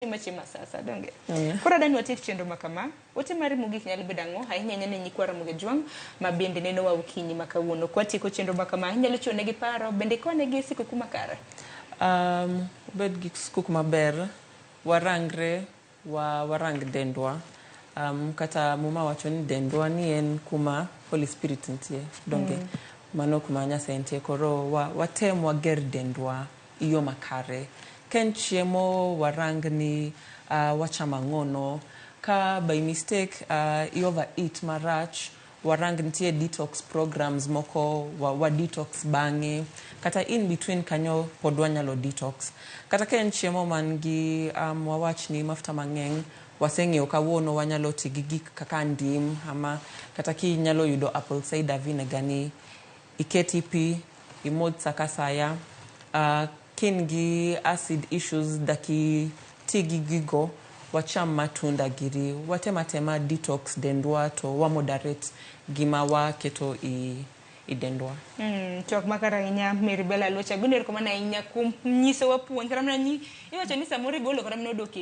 Chiemo sasa donge. Koro adani watiek chenro ma kama. Ote mari mogik nyalo bedo ang'o? Ahinya ahinya ne nyikwa Ramogi Ajwang' ma bende nenowa okinyi ma kawuono. Kwatieko chenro ma kama, inyalo chiwo negi paro, bende ikonegi sikuku makare. Obed gi skuku maber, warangre, wa, warang dendwa. Kata muma wacho ni dendwa ni en kuma Holy Spirit nitie, donge? Mano kuma Nyasaye nitie. Koro wa, watem wager dendwa e yo makare. Ka en chiemo warang ni wachamo ang'ono. Ka by mistake i overeat marach, warang nitie detox programs moko wa detox bang'e. Kata in between kanyo pod wanyalo detox. Kata ka en chiemo man gi wawach ni mafuta mang'eny, waseng'eyo kawuono wanyalo ti gi gik kaka ndim ama kata kinyalo yudo apple cider vinegar ni iketi pi imodh sa ka saya. Kin gi acid issues daki ti gi gigo wacham matunda giri watem atema detox dendwa to wa moderate gima waketo i dendwa. Twak makare ahinya Mary Bella Aluoch. Agoni erokamano ahinya kuom nyisowa puonj. Kata mana iwacho ni samoro igolo kata mana odok.